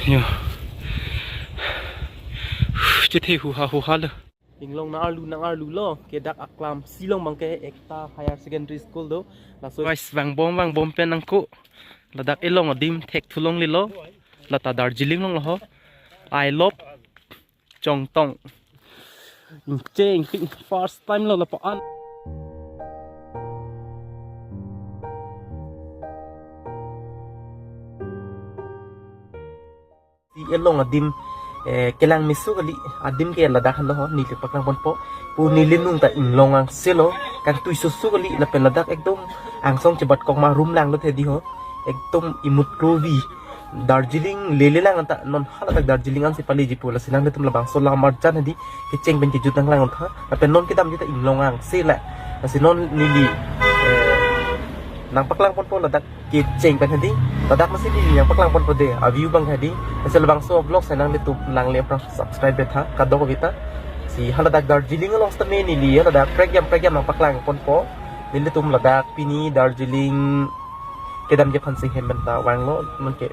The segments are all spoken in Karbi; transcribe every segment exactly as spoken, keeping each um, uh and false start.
Yo. Chethe huha huha lo. Inglong nang-arlu nang-arlu lo, ke dak aklam silong abangke ekta higher secondary school do. Laso guys, vangbom vangbom pen nangko. Ladak elong adim thekthulonglelo. Lata Darjeeling along lo ho. I love Chongtong. Ingcheng pik first time lo lapu-an. Si elong adim, eh, kelang meso kali, adim ke ladak henlo ho, neli paklang ponpo. Pu neli nung ta Inglong angse lo, kangtui soso kali, lapen ladak ekdom angsong chebat kok ma room lang lo hedi ho, ekdom imut krovi. Darjeeling lele lang anta non haladak Darjeeling ansi paleji pu, lasi nanglitum labangso lam arjan hedi, kecheng pen kejut nanglang untha, lapen non kedamji ta Inglong angse la, lasi non neli, eh, nangpaklang ponpo ladak kecheng pen hedi. Ladak masi neli nangpaklang ponpo de, a-view abang hedi. Lasi labangso vlog si nanglitum nangle aphrang subscribe tha, kadokave ta. Si haladak Darjeeling along sitame neli haladak prekjam prekjam nangpaklang ponpo. Nelitum ladak pini Darjeeling kedamji aphansi hem pen ta vanglo, non ke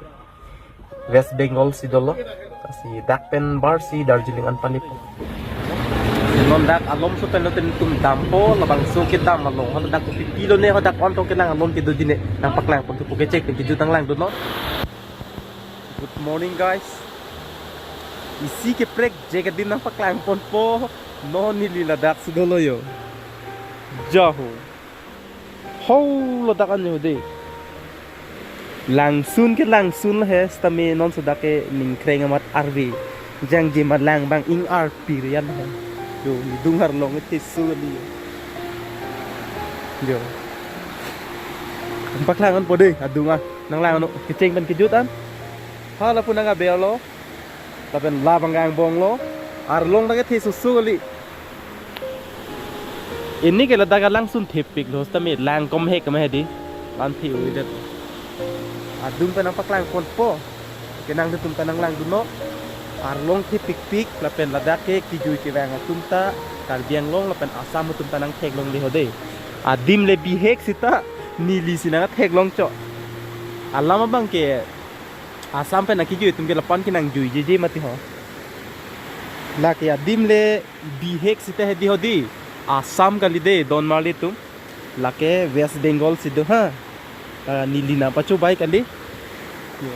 West Bengal si dolo. Lasi dak pen bar si Darjeeling an palepo. Non dak alomso pen lo nelitum dampo, labangso kedam along. Haladak kopi pilo ne, hadak on tong kelang along kedoji ne, nangpaklang ponpo, kecheng pen kejut nanglangdunnon. Good morning, guys. Isi keprekjek adim nangpaklang ponpo. Non neli ladak si dolo yo. Jaho. Ho, ladak an yo de. Langsun ke langsun lo he, sitame non sodak ke ningkreng amat arve. Jangje ma lang abang ing-arpir yan he. Yo, nidung arlong ke theso kali yo. Yo. Paklang ponpo de, adung a. Nanglang non, kecheng pen kejut an. Hala pu nang aber lo. Lapen labang angbong lo. Arlong ta kethe soso kali. Pini ke ladak alangsun thepik lo, sitame lang komhek kama hedi. Lan thi ui det. Adung pen nangpaklang ponpo. Ke nanglitum ta nanglangdunnon. Arlong thepikpik, lapen ladak ke kejui kevang atum ta Karbi Anglong lapen Assam atum ta nangtheklongle ho de. Adim le bihek sita, neli si nangtheklong chok. Alam abang ke Assam pen akejui atum ke lapu-an kenangjuijeje mati ho. Lake adim le bihek sita hedi ho di. Assam kali de, don marli atum. Lake West Bengal si do ha. Ah, neli nangpachobai kali. Yo.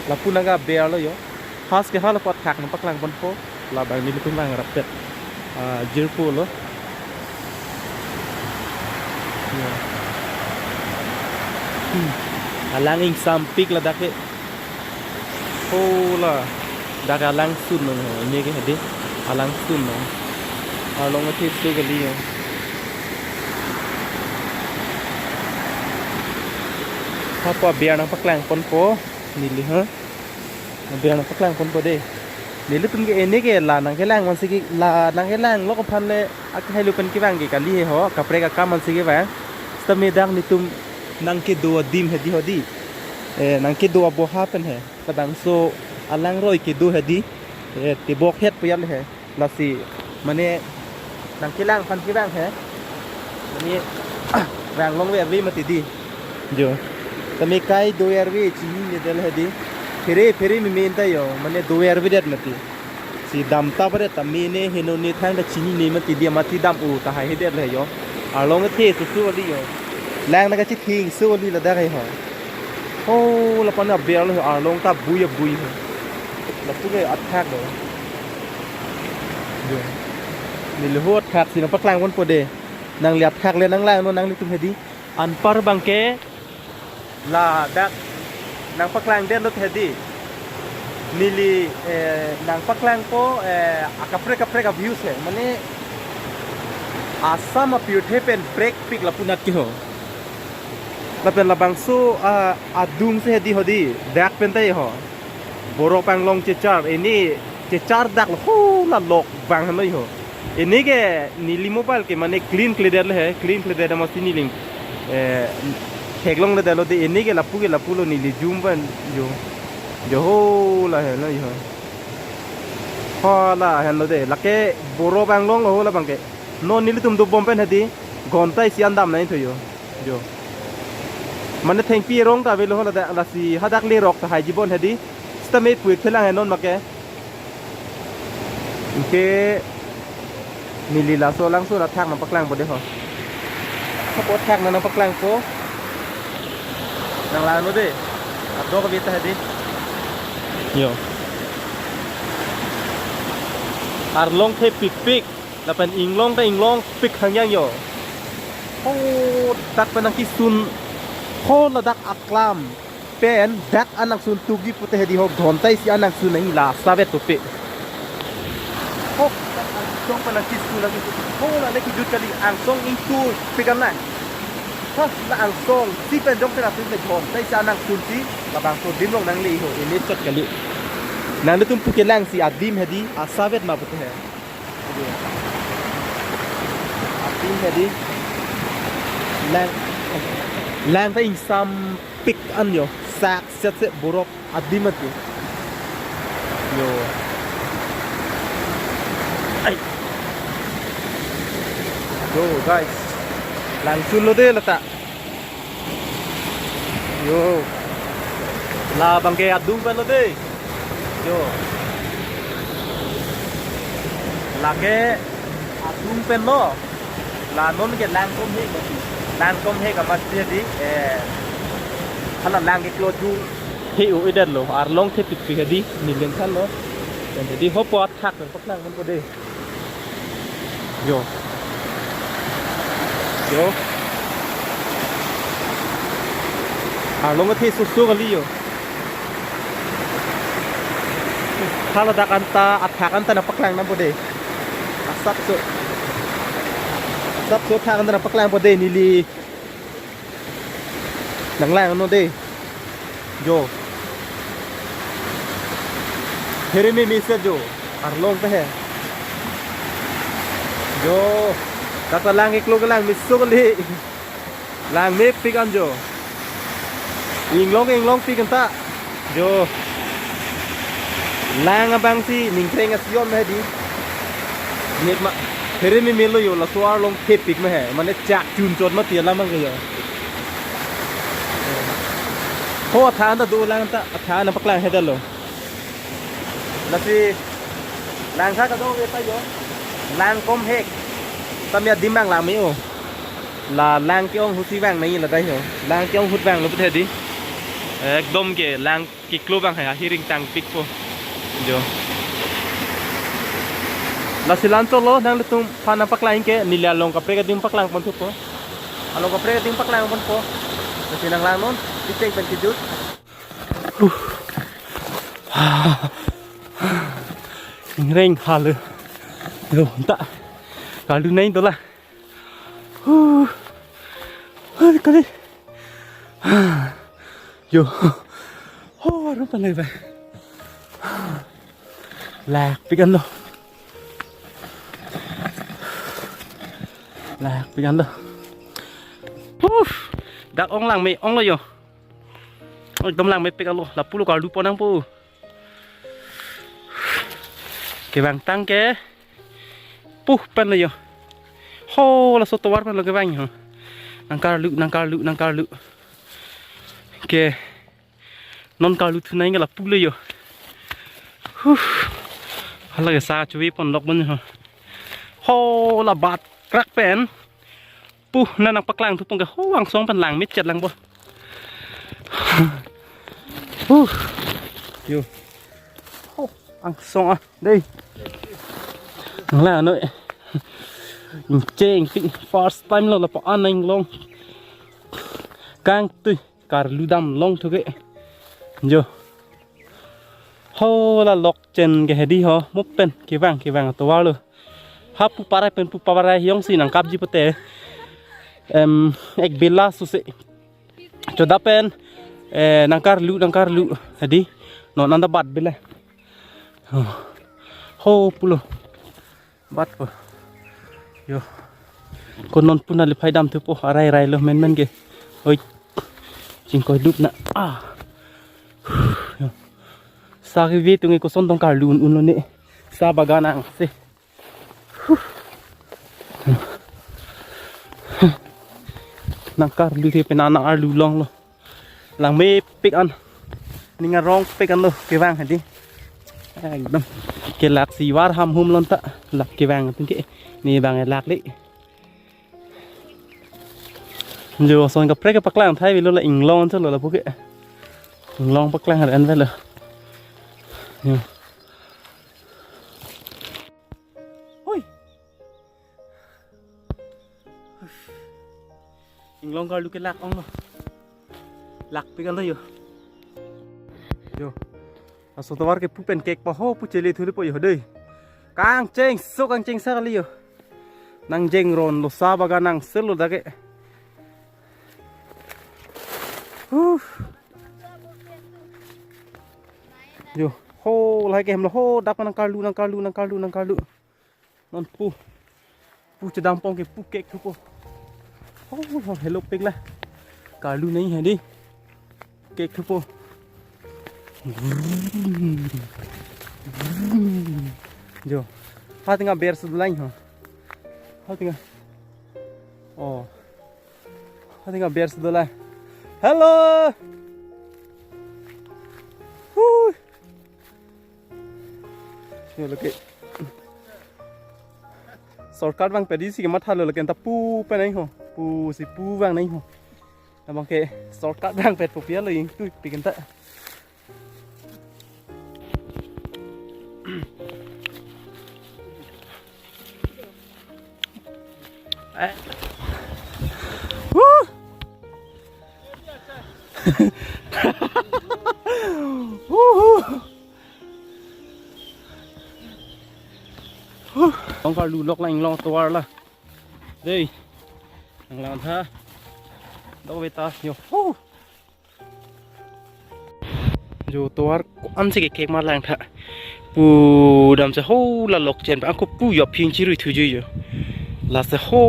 Lapu nang aber lo yo. Has ke hala pu athak nangpaklang ponpo. Labang nelitum nang rapet. Ah, jirpo lo. Ya. Hmm. Alang ingsampik ladak ke. Hola. Dak alangsun non ho. Pini ke hedi. Alangsun non. Arlong ke theso kali yo. Apa aber nangpaklang ponpo. Neli ha. Aber nangpaklang ponpo de. Nelitum ke pini ke la nangkelang mansi ke la nangkelang lo aphan le akhai lo pen kevang ke kali he ho, kaprek akam mansi kevang. Sitame dak nelitum nangkedo adim hedi ho di. Eh, nangkedo aboha pen he. Labangso alangroi kedo hedi. Eh, tebok het pu yan he. Lasi, mane, nangkelang aphan kevang he. Mane, vang long ve ave mati di. Jo. Tame kai do-er ve chinine det hedi. Phere, phere memen ta yo. Mane do-er ve det mati. Si dam ta pare tame ne heno ne thang ta chinine mati di, mati dam u tahai he det le yo. Arlong the soso kali yo. Lang nangkachithing so kali ladak he ho. Ho, lapu-an aber lo, arlong ta bui abui he. Lapu ke athak lo. Jo. Neli ho athak si nangpaklang ponpo de. Nangli athak le nanglangnon nanglitum hedi. Anpar abang ke ladak nangpaklang det lo hedi. Neli, eh, nangpaklangpo, eh, akaprek kaprek a-views he. Mane Assam apirthe pen prekpik lapunat ke ho. Lapen labangso, ah, adung si hedi ho di, dak pen ta ho. Borok Anglong chechar, pini chechar dak lo, ho la lok vang henlo ho. Pini ke neli mobile ke mane clean kledet le he, clean kledet masi neli, eh, theklongledet lo de, pini ke lapu ke lapu lo neli zoom pen jo. Jo ho la henlo ho. Ho la henlo de, lake Borok Anglong lo ho labang ke. Non nelitum dobom pen hedi, ghonta isi an dam nangthu yo. Jo. Mane thengpi rong ta avelo ho ladak, lasi hadak lerok tahai jibon hedi. Tame pu-ik thelang non make. Anke neli laso alangso athak nangpaklangpo dei ho. Hapo athak nangpaklangpo. Nanglangnon dei. Adok kave ta dei. Yo. Arlong thepikpik. Lapen inglong ta inglongpik hangyang yo. Ho, dak pen nangkesun. Ho, ladak aklam pen dak an nangsun tugi pute hedi ho, ghonta isi an nangsun nangji la asapvet pupe. Ho, dak angsong pen nangkesun nangkesun. Ho, la le kejut kali, angsong ingtupik an lang. Ha, la angsong si pen jongsi nangsun le ghonta isi an nangsunsi, labangso adim along nangle ho, inut chot kali. Nanglitum pu kelangsi adim hedi asapvet ma pute he. Adim hedi. Lang, lang ta ingsampik an yo. Sak set se borok adim ati. Yo. Ai. Yo, guys. Langchunlo dei lata. Yo. Labang ke adung pen lo dei. Yo. Lake adung pen lo. La non ke lang kom he mati. Lang kom he ka mati di. Eh. Hala lang ke klo ju. He u idet lo. Arlong thepikpik hedi. Neli langthanlo. Jadi hapo athak nangpaklangpo dei. Yo. Yo. Arlong athe susu kali yo. Hala dak anta, athak anta nangpaklang nangpo dei. Asapso. Asapso athak anta nangpaklangpo dei neli. Nanglangnon dei. Jo. Here me mesa jo. Arlong ta he. Jo. Kata lang iklo ke lang meso kali. Langmepik an jo. Inglong inglongpik anta. Jo. Lang abang si ningkreng asion ma hedi. Net ma. Here me melo yo laso arlong thepik ma he. Mane chak chun chot mati alam abang ke yo. Ho athan ta do lang ta athan paklang hedetlo. Lasi lang sa kadokave ta yo. Lang kom hek. Tame adim abang lang me-o. La lang ke-ong ahut si vang nangji la dei ho. Lang ke-ong ahut vanglo pute hedi. Ekdom ke lang kiklo abang hai ahiring tangpikpo. Jo. Lasi lanchotlo nanglitum aphan nangpaklang ke neli along kaprek adim paklangpon thupo. Along kaprek adim paklangponpo. Lasi nanglangnon, kecheng pen kejut. Huh. Ingreng halo. Yo, anta. Kalu nai dola. Huh. Hai, kali. Yo. Oh, arum panai ba. Lakpik an lo. Lakpik an lo. Huh. Dak ong lang me-ong lo yo. Ekdom langmepik alo. Lapulo karlupon nangpo. Kevang tang ke. Puh pen lo yo. Ho, laso tovar pen lo kevang ho. Nangkarlu, nangkarlu, nangkarlu. Ke. Non karlu thunai ke lapulo yo. Huh. Hala ke sa chuvi pon lok bon ho. Ho, la bat krak pen. Puh, na nangpaklang thupon ke ho angsong pen langmechet lang bo. Huh. Yo. Ho, angsong ah, dei. Nang la noi. Cheng pi first time lo lapu an inglong. Kangtui karlu dam longthu ke. Jo. Ho la lokchen ke hedi ho, mo pen kevang kevang atovar lo. Hapu parai pen pu parai hiyong si nangkapji pute. Em, ek bela suse. Choda pen, eh, nangkarlu, nangkarlu. Hedi, non anta bat bela. Ho, ho pulo. Bat po. Yo. Ko non pu neli phai dam thupo, arai rai lo menmen ke. Oi. Chingkoi dup na. Ah. Yo. Sa keve atum ke koson tong karlu un-un lo ne. Sa bagan angse. Nangkarlu the pen nang arlu longlo. Langmepik an. Ning arong pek anlo kevang hedi. Ekdom. Kelak si war ham hum lon ta. Lap kevang atum ke. Ne bang lak le. Jo son kaprek ke paklang thai avelo la inglong anchot lo lapu ke. Inglong paklang har an avelo. Jo. Oi. Inglong karlu ke lak ong lo. Lak pik anlo jo. Jo. Laso tovar ke pu pen kek pa ho pu chele thuli po jo dei. Kangcheng so kangcheng sa kali jo. Nangjeng ron lo sa bagan nang sel lo dak ke. Huh. Jo, ho lahai ke hem lo ho dak nang karlu nang karlu nang karlu nang karlu. Non pu. Pu chedam pong ke pu kek thupo. Oh, hello pek la. Karlu nai hedi. Kek thupo. Jo. Ha tinga ber sudulai ho. Ha tinga. Oh. Ha tinga ber sudulai. Hello. Hui. Yo, lake. Shortcut vang pedi si ke matha lo lake ta pu pe nai ho. Pu si pu vang nai ho. Abang ke shortcut vang pet pu pia lo ing tu pikin ta. Eh. Woo! Woohoo! Huh. Long karlu lok lang long tovar la. Dei. Nang lang tha. Dok beta yo. Huh. Jo tovar ko-an si kekek ma lang tha. Pu dam se ho la lok chen pa ko pu yo phing chirui thu ju jo. La se ho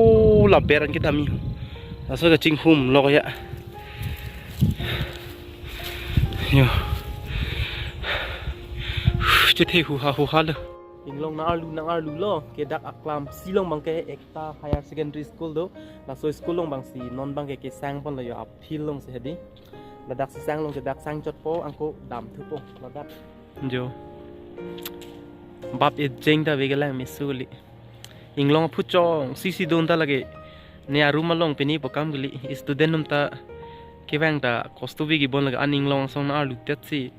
la ber an kedam jo. Laso kachinghum lok ya. Jo. Chethe hu ha hu ha lo. Inglong nang arlu nang arlu lo, ke dak aklam si along bang ke ekta higher secondary school do. Laso school along bang si non bang ke kesang pon lo jo a-field along si hedi. Ladak si sang along ke dak sang chot po angko dam thupo ladak. Jo. Bap e jeng ta veke lang mesu kali. Inglong aphu chong si si dun ta lake. Ne a-room along pini po kam kali. Student atum ta kevang ta kosto veke bon lake an inglong asong nang arlu tet si.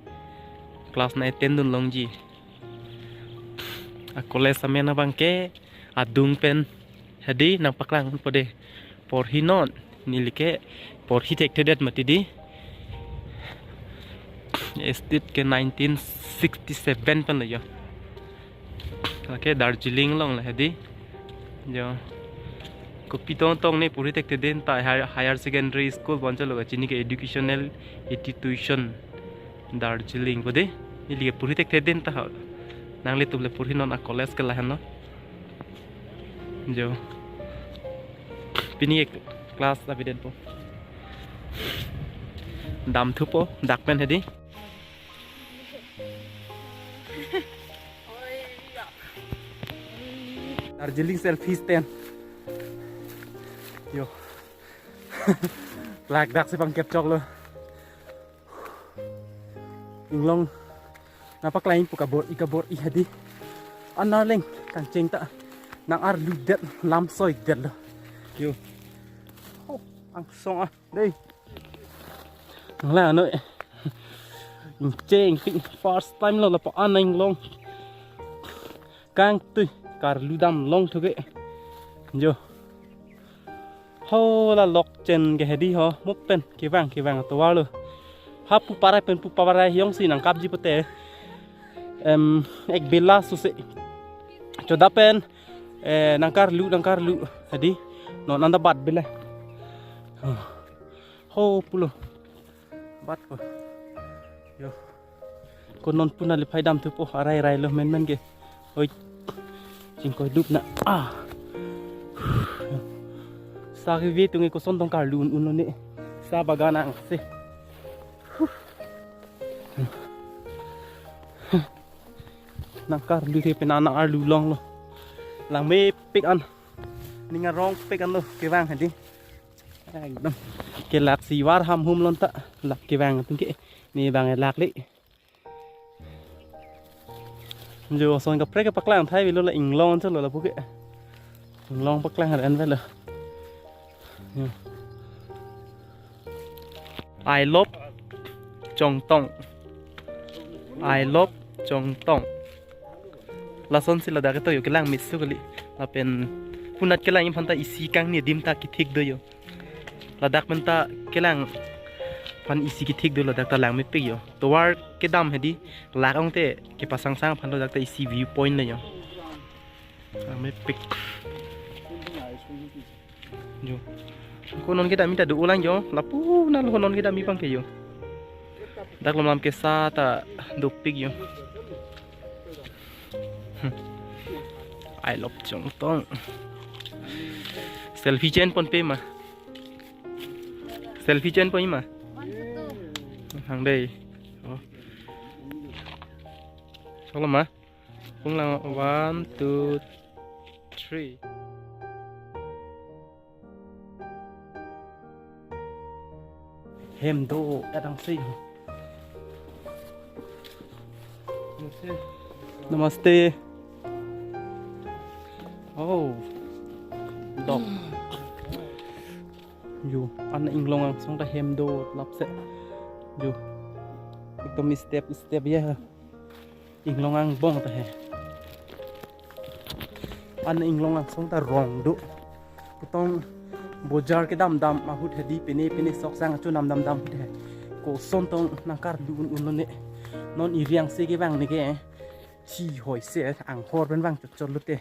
Class nine ten dun longji. A-college amen abang ke adung pen hedi nang paklang po de. Porhi non neli ke porhi thekthedet mati di. Estate ke nineteen sixty-seven pen lo jo. Lake Darjeeling along la hedi. Jo. Kopi tong tong ne porhi thekthedet ta higher, higher secondary school bonchalo kachini ke educational institution. Darjeeling ko de. Neli ke porhi thekthedet ta ho. Nanglitum le porhi non a-college ke lahen no. Jo. Pini ke class abiden po. Dam thupo, dak pen hedi. Darjeeling selfie stand. Jo. Lak dak si bang kep chok lo. Inglong nangpaklang pu kabor-i kabor-i hedi. An arleng kangcheng ta nang arludet lam soidet lo. Jo. Oh, angsong ah dei. Nang la noi. Ingcheng pik first time lo lapu an inglong. Kangtui karlu dam long thuke. Jo. Ho la lok chen ke hedi ho, mo pen kevang kevang tovar lo. Ha pu parai pen pu parai hiong si nangkapji pote. Em, ek bela suse. Choda pen, eh, nang karlu, nang karlu. Hedi, non anda bat bela. Ho, ho pulo. Bat po. Jo. Ko non pu nangli phai dam thupo arai rai lo men men ke. Oi. Chingkoi dup na. Ah. Sa ke ve tunge koson tong karlu un un lo ne. Sa bagan angse. Nang karlu the pen nang arlu long lo. Langmepik an. Ning arong pek anlo kevang hedi. Ekdom. Kelak si war ham hum lon ta. Lap kevang atum ke. Ne bang elak le. Jo ason kaprek ke paklang thai avelo, la inglong chotlo lapu ke. Inglong paklang ren avelo. Jo. I love Chongtong. I love Chongtong. Lasonsi ladak ketok jo, kelang meso kali. Lapen punat kelang aphan ta isi kangni adim ta kethik do jo. Ladak pen ta kelang aphan isi kethik do, ladak ta lang mepik jo. Tovar kedam hedi, lak ong te kepasangsang aphan ladak ta isi view point lo jo. Lang mepik. Jo. Ko non kedam ta do-olang jo. Lapu nalo non kedam abang ke jo. Dak lom lam kesa ta dopik jo. I love Chongtong. Selfie chen ponpe ma. Selfie chen pon ma. Hang dei. Oh. Choklo ma. Pung lang, one, two, three. Hem do adang si. Namaste. Oh. Dok. Jo, an inglong angsong ta hem do lapse. Jo. Ekdom step step ya. Inglong angbong ta he. An inglong angsong ta rong do. Kutong bojar kedam dam ahut hedi, pine pine sok sang chu nam dam dam ahut he. Koson tong nangkardu un un lo ne. Non iri angse kevang ne ke. Chi hoi se anghor pen vang chot chot lo te.